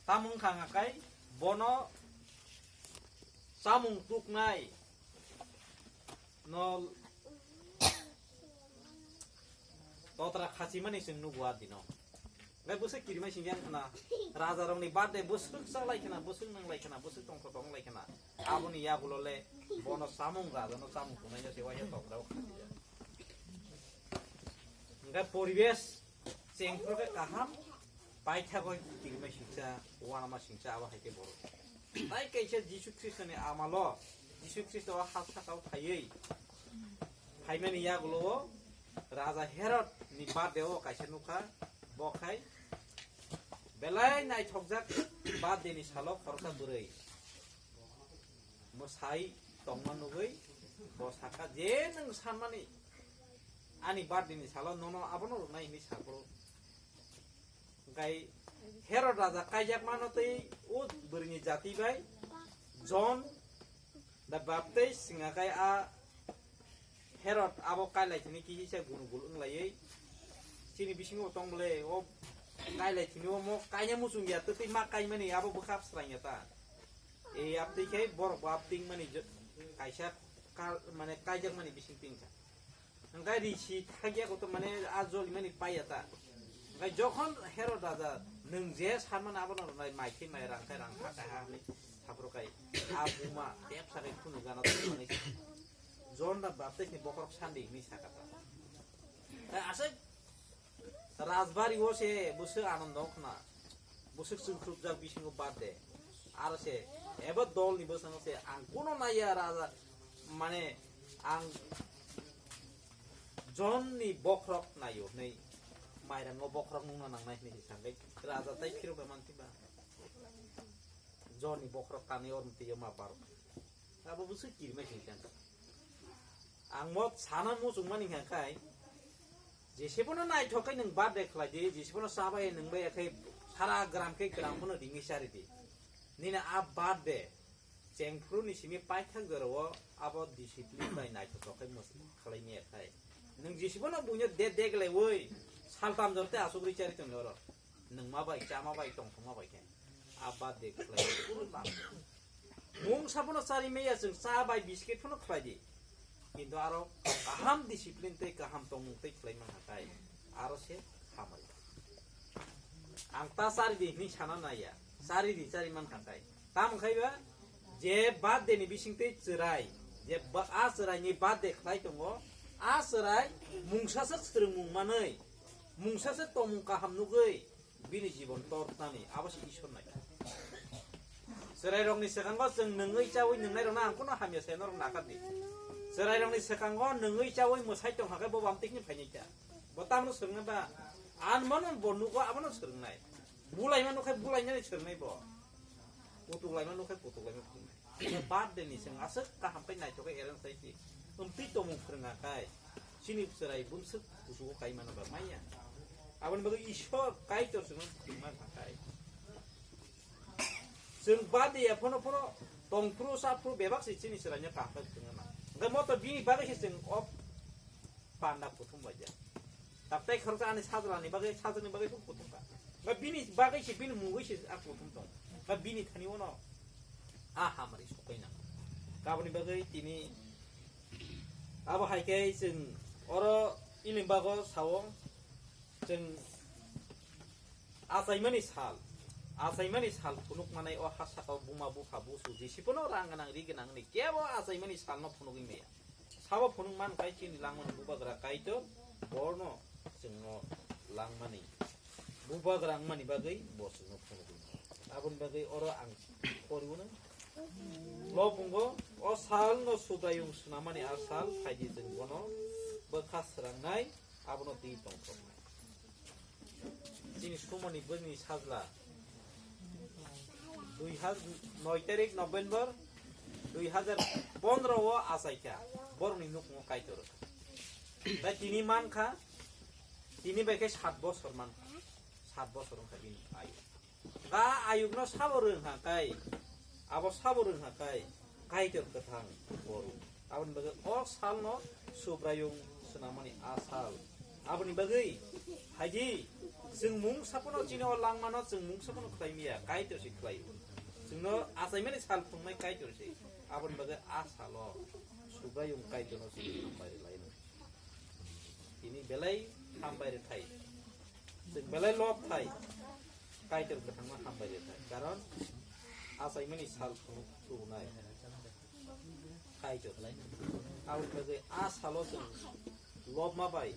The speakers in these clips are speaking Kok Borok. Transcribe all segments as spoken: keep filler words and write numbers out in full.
Tamo wngkha hwnkha kai bono chamung tuknai no totra khachimani chwng nugo a dino. Ngai bwswk kirimai singya wngkhana, raja rokni birthday bwswk chaklai khana, bwswk nwnglai khana, bwswk tongthok tonglai khana. Aboni yagulo le bono chamung, raja no chamung tunai se waisa totra o khachijak. Hingke poribesh chengphru khe kaham, paithago kirimai singcha, uanama singcha, abo hai khe borok. Tai kaisa Jisu Khristoni amalo, Jisu Khristo o ha sakao phaiwi, phaimani yagulo o Raja Herod ni birthday o kaisa nukha, bo khai belai naithokjak birthday ni salo khoroksa bwrwi. Mwsai tongma nugwi bo sakha, "Je nwng sanmani ani birthday ni salo nono abono rwnai," hinwi saphuru. Hwnkhe Herod raja kaijakmano tei o bwrwini jati bai John the Baptist wngkha khe a Herod abo kailai thini kisa gunu gul wnglaiwi chini bisingo tong bole o kailai thini o mo kaina muchung ya tei ma kaimani abo bwkha srang ya ta. E abtwi khe borok bo abtwi mani jo-, kaisa kal-, mane kaijak mani bising tingkha. Hwnkhe risi thagya kotor mane a joli mani paiya ta. Hwnkhe jokhon Herod raja nwng je sanmani abono rwnai mai khe mai rang khe rang kha kaiha hwnwi saphuru kai a buma tepsa khe khunu gana tongmani John da Baptist ni bokhorok sandi hwnwi sakha ta. Aswk Rajbari o se bwswk anando wngkhna, bwswk chwngkhrupjak bisingo birthday. Aro se ebo dol ni bwskango se ang kuno naiya raja, mane ang John ni bokhorok naio hwnwi, mairango bokhorok nungna nangnai hwnwi se sangwi raja tai phirok bai manti ba. John ni bokhorok tanwi ormtwi ma bar. Abo bwswk kirima se khe. Ang mo sana muchung mani hwnka khai, jese bono naithok khai nwng birthday khlai di, jese bono cha bai nwng bai khai sara gram khai gram bono ringwi chari di. Nini a birthday chengphuru ni simi paithak jora o abo discipline bai naithok khai mus-, khlai ni khai. Nwng jese bono buino de de glai oi saltam jor te asugri chari tong oro. Nwng ma bai, cha ma bai, tong thong ma bai khe. A birthday khlai di, puro bam. Mungsa phano chari maya chwng cha bai biscuit phano khlai di. Kintu aro kaham discipline tei kaham tongmung tei khlai man hatai. Aro se hamari. Ang ta chari di hwnwi sana naiya. Chari di chari man hatai. Tamo khai ba je birthday ni bising tei chwrai. Je ba-, a chwrai ni birthday khlai tongo. A chwrai mungsa se swrwngmung manwi. Mungsa se tongmung kaham nugwi. Bini jibon tor tani, abo se Isor nai. Chwrairokni swkango chwng nwngwi chawi nwngnairokno ang kuno hamya se norok nakar di. Chwrairokni swkango nwngwi chawi mwsai tong hakhe bo bam tikni phainai ta. Bo tamno swrwngna ba? An mano bo nugo abono swrwngnai. Bulaima nukhe bulainani swrwngnai bo. Kutuk laima nukhe kutuk laima phungnai. Birthday ni chwng aswk kaham khe naithok khe arrange khai di. Wngtwi tongmung phrwngya khai. Chini chwrai bumswk kuchugo kai mano ba manya. Aboni bagwi Ishwar Kaitor chwngno phwrwngma thang khai. Chwng birthday ya phono phono tongphuru saphuru bebak se chini chwraino kaham khe phwrwngna. Hwnkhe moto bini bagwi se chwng o panda kuthum bai ya. Taptai khoroksa ani sajlani bagwi, sajlani bagwi bo kuthum kha. Ba bini bagwi se, bini mungwi se a kuthum tong. Ba bini thani ono a hamari sokai nang. Kaboni bagwi tini abo hai khe chwng oro ilim bago sao chwng achaimani sal, achaimani sal phunuk manai o ha sakao buma bupha busu jisipono rang gwnang ri gwnang ni kebo achaimani salno phunugwi maya. Sabo phunuk man kai chini langmani bubagra Kaitor, borno chwngno langmani bubagra wngmani bagwi bo chwngno phunugwi. Aboni bagwi oro ang poriuno. Lo pungo, o salno Subraiyung swnamani a sal phaidi chwng bono bwkha srangnai, abono twi tongthoknai. Chini sumoni bwrwini sajla dui hajar noi tarik November dui hajar pondro o achaikha borokni nukhungo Kaitor wngkha. Tai tini mankha, tini bai khe sat bosor mankha, sat bosor wngkha bini ayu. Ga ayukno sabo rwngha kai, abo sabo rwngha kai, Kaitor kwthang boru. Aboni bagwi o salno Subraiyung swnamani a sal. Aboni bagwi haidi Chwng mungsa phano chini o langmano chwng mungsa phano khlai maya, Kaitor se khlai. Chwngno achaimani sal phunuknai Kaitor se. Aboni bagwi a salo Subraiyung Kaitorno chwng hambai rwlaino. Tini belai hambai rwthai. Chwng belai lob thai. Kaitor kwthangno hambai rwthai. Karon achaimani sal phunuk thubunai. Kaitor. Aboni bagwi a salo chwng lobma bai,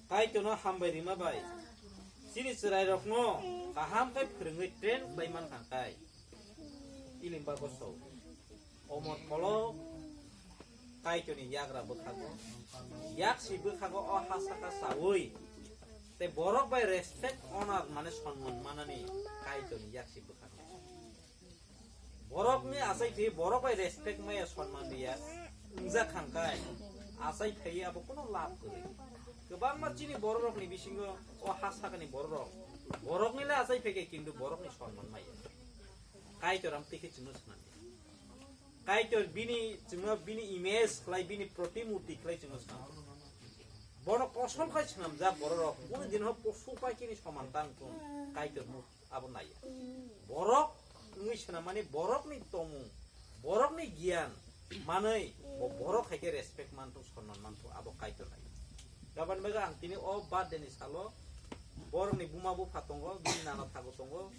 Kaitorno hambai rima bai, chini chwrairokno kaham khe phwrwngwi train khlai man kha khe, Ilimba Gosao. Omor Kolok Kaitorni yagra bwkhago, yaksi bwkhago o ha saka chawi, tei borok bai respect, honor, mane sonman manani Kaitorni yaksi bwkhago. Borokni achai phi borok bai respect maya, sonman riya wngjak kha khe, achai phaiwi abo kuno lab kwrwi. Kwbangma chini bororokni bisingo o ha sakani bororok, borokni le achai phaikhe kintu borokni sonman maya. Kaitor amtwi khe chwngno swnam di. Kaitor bini, chwngno bini image khlai, bini protimurti khlai chwngno swnam di. Bono kosol khai swnamjak bororok, kunu din ho posu paikini soman tang thung, Kaitor murti. Abo naiya. Borok wngwi swnam mani borokni tongmung, borokni giyan manwi bo borok hai khe respect manthok, sonman manthok, abo Kaitor naiya. Gabani bagwi ang tini o birthday ni salo borokni buma bupha tongo, bini nana thago tongo.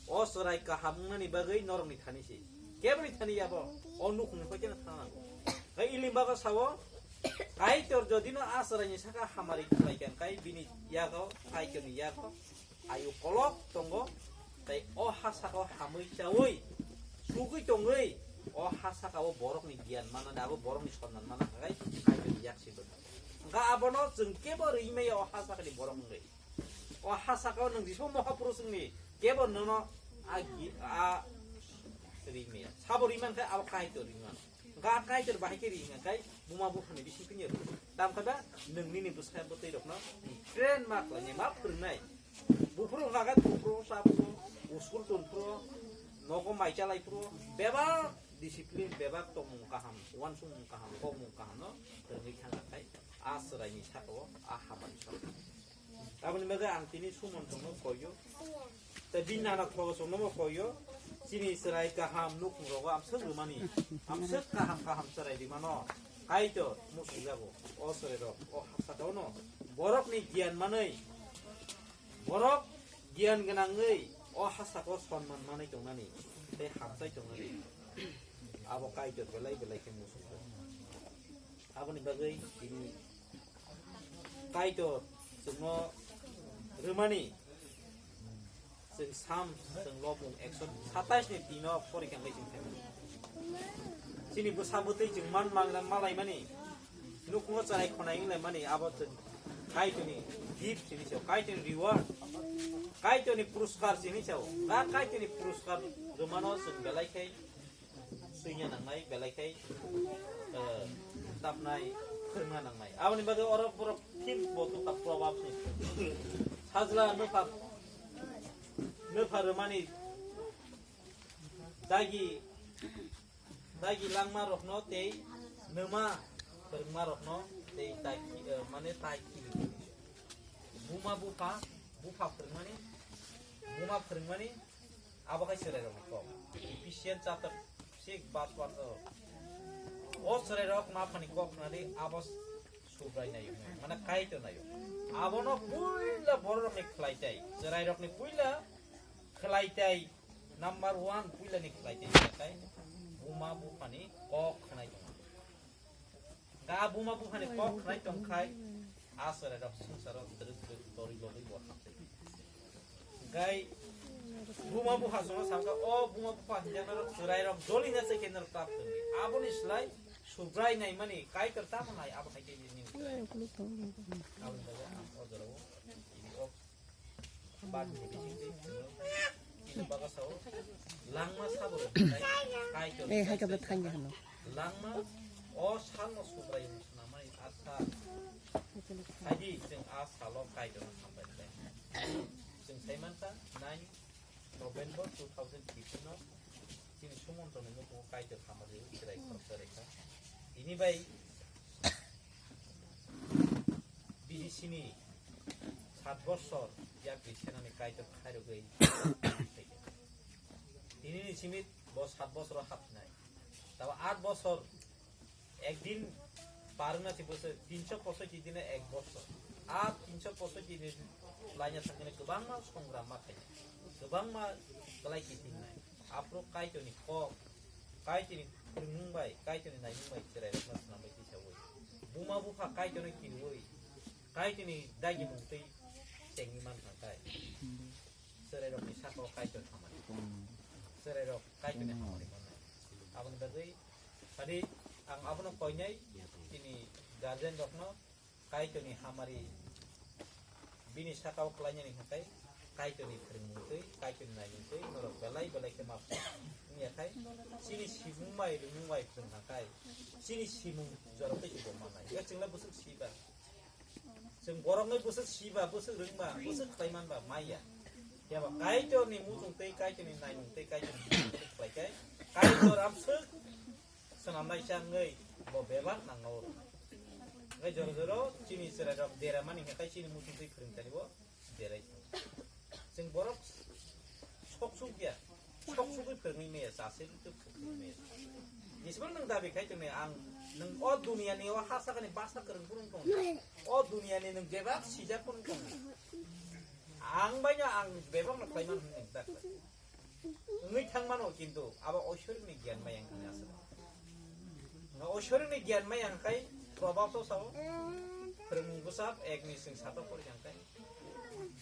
O chwrai kaham wngnani bagwi norokni thani se. Keboni thani abo o nukhungni phai kheno thang nango. Hai Ilimba Gosao Kaitor jodi no a chwraini saka hamari khlai kha, kai bini yago, Kaitorni yago. Ayu kolok tongo, tei o ha saka o hamwi chawi, sugwi tongwi, o ha saka o borokni giyan manani, abo borokni sonman mana kha khe, Kaitorni yaksi bwkha. Hwnkha abono chwng kebo rwi maya o ha sakani borok wngwi. O ha saka o nwng Jisu Mahapurush wngni kebo nono a gi-, a rwi maya. Sabo rwi man khe abo Kaitor rwi mano. Ga Kaitor bahai khe ri hwnka khe buma buphani bising tini ro. Tam khe ba nwng nini bwsa bwtwi rokno train ma khlainai, ma phwrwngnai. Buphuru hwnka khe buphuru sa phuru, school ton phuru, nogo mai chalai phuru, bebak discipline, bebak tongmung kaham, uansukmung kaham, kokmung kaham no phwrwngwi thangkha khe a chwraini saka o, a hamani saka o. Aboni bagwi ang tini Sumontongno koyo. Tei bini nana Khogosongnobo koyo. Chini chwrai kaham nukhungrogo amswk rwmani. Amswk kaham kaham chwrai rwmano. Kaitor muchungjago. O chwrairok o ha saka ono borokni giyan manwi, borok giyan gwnangwi o ha saka o sonman manwi tongnani tei hamchai tongnani. Abo Kaitor belai belai khe muchungjago. Aboni bagwi tini Kaitor chwngno rwmani, chwng Sam, chwng lobmung ekso satais ni tino porikha wngwi chwng phaimani. Chini bwsa bwtwi chwng man mangra malaimani, nukhungo chwrai khonai wnglaimani, abo chwng Kaitorni gift chini sao, Kaitorni reward, Kaitorni puruskar chini sao. Ga Kaitorni puruskar rwmano chwng belai khe swina nangnai, belai khai, eh, tapnai, khwrwngna nangnai. Aboni bagwi oro borok thik bo tongkha Proverbs ni. Sajla nwpha, nwpha rwmani dagi, dagi langma rokno tei nwma khwrwngma rokno tei tai, eh, mane tai. Buma bupha, bupha phwrwngmani, buma phwrwngmani, abo khai chwrairokni kok. Ephesians chapter six verse one o. O chwrairok ma phani kok khnadi abo Subrai naio, mane Kaitor naio. Abono puila bororokni khlaitai, chwrairokni puila khlaitai, number one puilani khlaitai, khlaitai buma buphani kok khnai tongo. Ga buma buphani kok khnai tongkhai, a chwrairok swngcharo twrwk twrwk torwi logwi bo hamtwi. Gai buma bupha chwngno sakha, o buma bupha hinjak norok chwrairok jolina se khe norok tap thwngwi. Aboni slai Subrai naimani Kaitor tamo nai abo hai khe nini chwrai. Aboni bagwi ang o jorao ini o Bani ni bising twi chwng kisa baga sao. Langma sabo rok khai, Kaitor Eh, hai kabla thangya hano. Langma o salno Subrai ni swnamani a sal. Haidi chwng a salo Kaitor no hambai khlai. Chwng sai mankha nine November two thousand fifteen no chini Sumontoni nukhungo Kaitor hamari chwrai khoroksa rekha. Ini bai B C C ni Sat bosor yapri senani Kaitor khairogwi tini ni simi bo sat bosoro hapnai. Tabo at bosor ekdin parwngna si bosor tinso posochi dine ek bosor. At tinso posochi din laina thangkene kwbangma songram ma khaina. Kwbangma kwlai kitingnai. Aphuru Kaitorni kok, Kaitorni phwrwngmung bai, Kaitorni naimung bai chwrairokno swnamwi tisaui. Buma bupha Kaitorno kiriui, Kaitorni dagimung tei chengwi man thangkhai. Chwrairokni sakao Kaitor hamari. Chwrairok Kaitorni hamari mannai. Aboni bagwi, phadi ang abono koinai, chini guardian rokno Kaitorni hamari bini sakao klainani hwnkhe Kaitorni phwrwngmung tei Kaitorni naimung tei norok belai belai khe ma wngya khai chini simung bai rwngmung bai phwrwng kha khai chini simung jorok tei bo manai. Hwnkhe chwngla bwswk siba. Chwng borokno bwswk siba, bwswk rwngba, bwswk khlai manba maya. Phiya ba Kaitorni muchung tei Kaitorni naimung tei Kaitorni bwswk khlai khe Kaitor amswk swnamnaisa wngwi bo bebak nangna o rwna. Hwnkhe jora jora chini chwrairok deramani hwnkhe chini muchung twi phwrwngtani bo derai thango. Chwng borok sok suk ya, sok sugwi phwrwngwi maya, chasirwi twi phwrwngwi maya. Jeswk nwng dabi khai tongni ang nwng o duniani o ha sakani basa kwrwng phunuk tong. O duniani nwng bebak sijak phunuk tong. Ang baino ang bebakno khlai man hwnwi da khlai. Wngwi thang mano, kintu abo oishorikni giyan maya wngkha aswk. Nga oishorikni giyan maya wngkhai probab to sao. Phwrwngmung bwsap ekni chwng satok pori wngkhai.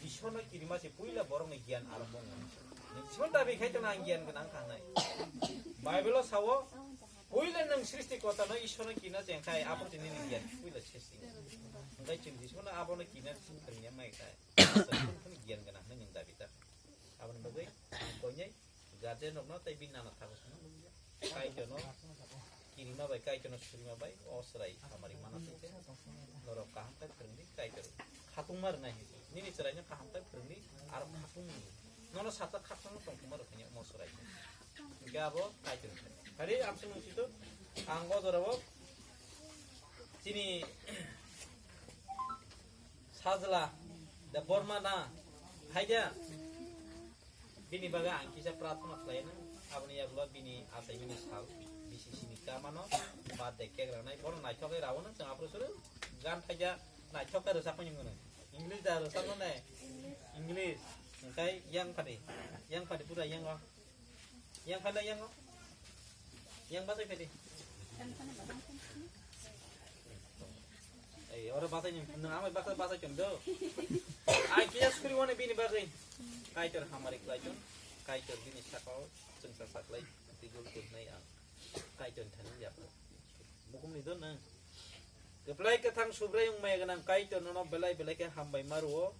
Ishorno kirima se puila borokni giyan arombo wngmani. Nwng chimon dabi khai tongna ang giyan gwnang wngkha hwnwi. Bible-o sao, puila nwng srishti kotano Ishorno kirina chengkhai, abo tini nini giyan puila srishti. Wngkhai chwng Jisuno abono kirina chwng phwrwngya mai khai. Giyan gwnang hwnwi nwng dabi ta. Aboni bagwi ang koinai guardian rokno tei bini nana thago sano Kaitorno kirima bai, Kaitorno surima bai o chwrai hamari mana tei khe norok kaham khe phwrwngdi Kaitor khatungma rwnai hinwi. Nini chwraino kaham khe phwrwngdi aro khatung di. Nono sata khakchangno tongthokma rwkhaino omo chwrai. Hwnkhe abo Kaitor khe. Hari amsung nungsitu ang o jorao chini sajla da borma na haida. Bini bagwi ang kisa prarthana khlaina, aboni yagulo bini achaimani sal, bisi sini kamano, birthday cake ranai, bono naithok khe raono, chwng aphuru suru gan thaija naithok khe rwchapmani hwnwi. English da rwchapmani, English, hwnkhe yang phadi, yang phadi pura yang o, yang phadi yang o, yang bachai phadi. Ei, oro bachai ni, nang amai bachai, bachai chong do. Ai kiya suri wani bini bagwi. Kaitor hamari klai chong. Kaitor bini sakao chwngsa saklai. Tigul kutnai ang. Kaitor thani yapha. Bukum ni do nang. Keplai kethang Subrai wng maya gwnang Kaitor nono belai belai khe hambai maruo.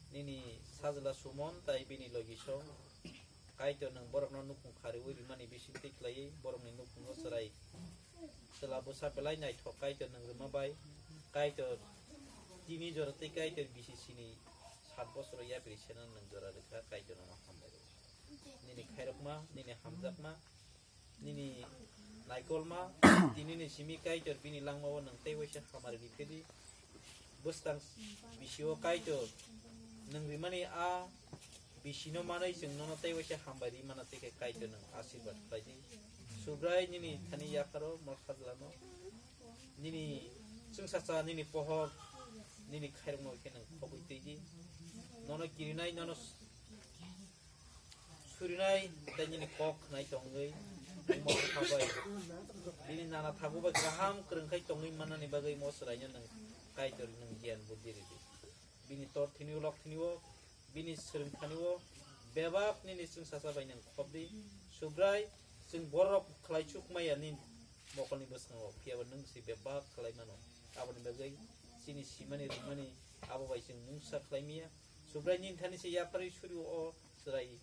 Nini sajla Sumon tai bini logi song. Kaitor nwng borokno nukhung khariui rimani bisingtwi khlaiwi borokni nukhungo chwrai chwla bwsa belai naithok Kaitor nwng rwma bai. Kaitor tini jora tei Kaitor bisi sini sat bosoro yapri seno nwng jora rwkha Kaitor nono hambai rw. Nini khairokma, nini hamjakma, nini naikolma, tinini simi Kaitor bini langmao nwng tei waisa hamari riphaidi. Bwskang bisio Kaitor nwng rimani a bisino manwi chwng nono tei waisa hambai ri mana tei khe Kaitor nwng asirwad khlaidi. Subrai nini thani yapharo mol khajlano nini chwngsacha nini pohor nini khairokno khe nwng khobwi twidi. Nono kirinai nono surinai tei nini kok khnai tongwi omo kha bai. Bini nana thago bai kaham kwrwng khai tongwi mannani bagwi mo chwraino nwng Kaitor nwng giyan buddhi ridi. Bini tor thini o lok thini o, bini swrwng thani o, bebak nini chwngsacha bai nwng khobdi. Subrai, chwng borok khlai chuk maya nini mokolni bwskango, phiya ba nwng se bebak khlai mano. Aboni bagwi chini simani rwmani abo bai chwng mungsa khlai maya. Subrai nini thani se yapharwi suri o chwrai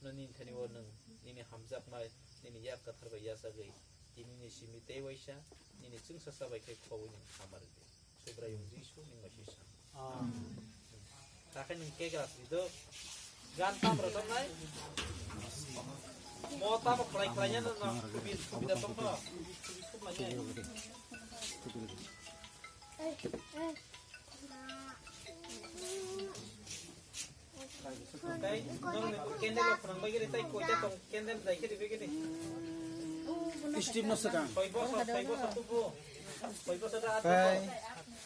no nini thani o nwng nini hamjakma nini yak kwthar bai yachagwi tini ni simi tei waisa nini chwngsacha bai khe khobwi nwng kha ma rwdi. Subraiyung Jisu ni mwsui sa. Amen. Takhai nwng kekra sidi do. Gan tam rw tong nai. Mo tamo khlai khlai ya no, no. Subi, subida tong no. Subi, subi khlai ya. Hey, hey. Tei norokni bo candle rok phwnang bai gini, tei koita tong candle jai khe ribai gini. Steve no swkang. Soi bosor, soi bosor tubu. Soi bosor da aat bosor. Tei,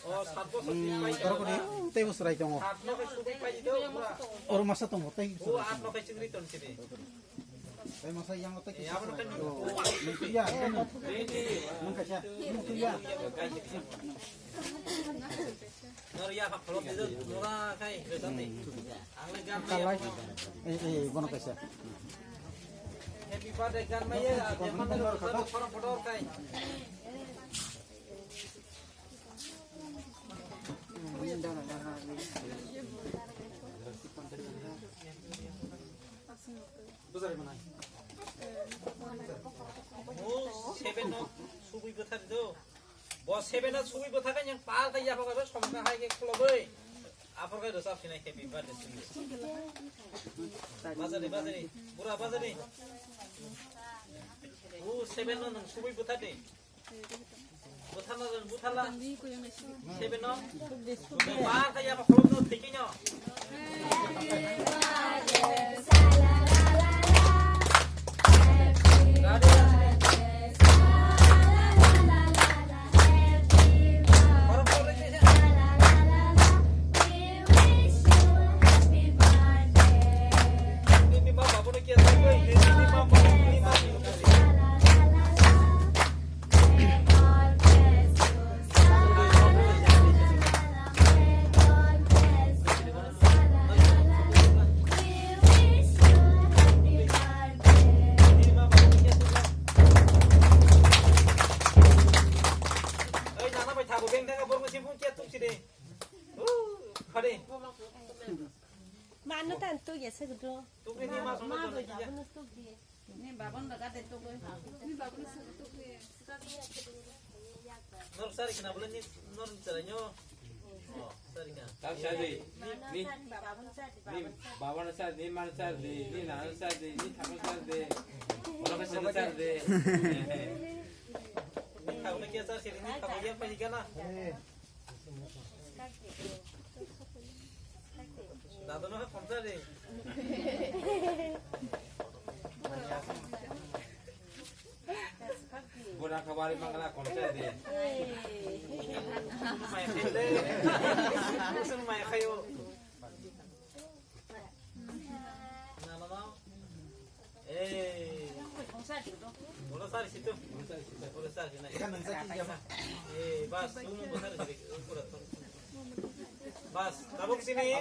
o, saat bosor di pai. Borok ni tei bosor ai tongo. Aat no khe subui pai di do, pura. Oro masa tongo, tei. O, aat no khe chingri ton sini. Tei masa yang tei. Eh, abo no khe. Oh, ya, ya. Nang kaisa. Nang kaisa. Nor ya, pak, kalau bisa, murah, kai, bisa nih. Ang le gan Kalai. Eh, eh, bono kaisa. Happy birthday, gan maya, ya, mana lo, kita tuh, orang bodoh, kai. Besar mana? Oh, seven no, subui bothar do. Bo seven no subui bothar kan yang pal kai ya, pokoknya somna hai ke kalau boy. Aphor kai rwchap sinai happy birthday to you. Bazari, bazari, bura bazari. U seven no nwng subui bwthardi. Bwtharla, bwtharla. Seven no. Ba kaya ba khulum no thikino. Oi, nana bai thago beng daga bormo sibung kia tuk sidi. Uh, khade. Mano tan tuk ya sagdo. Tuk ni ma sono. Mano tuk ya. Ni babon daga de tuk. Ni babon tuk. Nor sari kena bole ni nor sari nyo. Oh, sari kena. Tau sari. Ni, ni babon sari, ni babon sari, ni man sari, ni nan sari, ni thaman sari. Ora ka sari sari. Ni thago na kia sari, ni thago ya pa higana. Dado no khomsa de. Bura kawari mangala khomsa de. Mai khede. Sung mai khayo. Na, na, na. Eh. Bola sari situ. Bola sari situ. Bola sari na. Kan nang sari jama. Eh, bas, sumu bola sari situ. Bas, tabuk sini.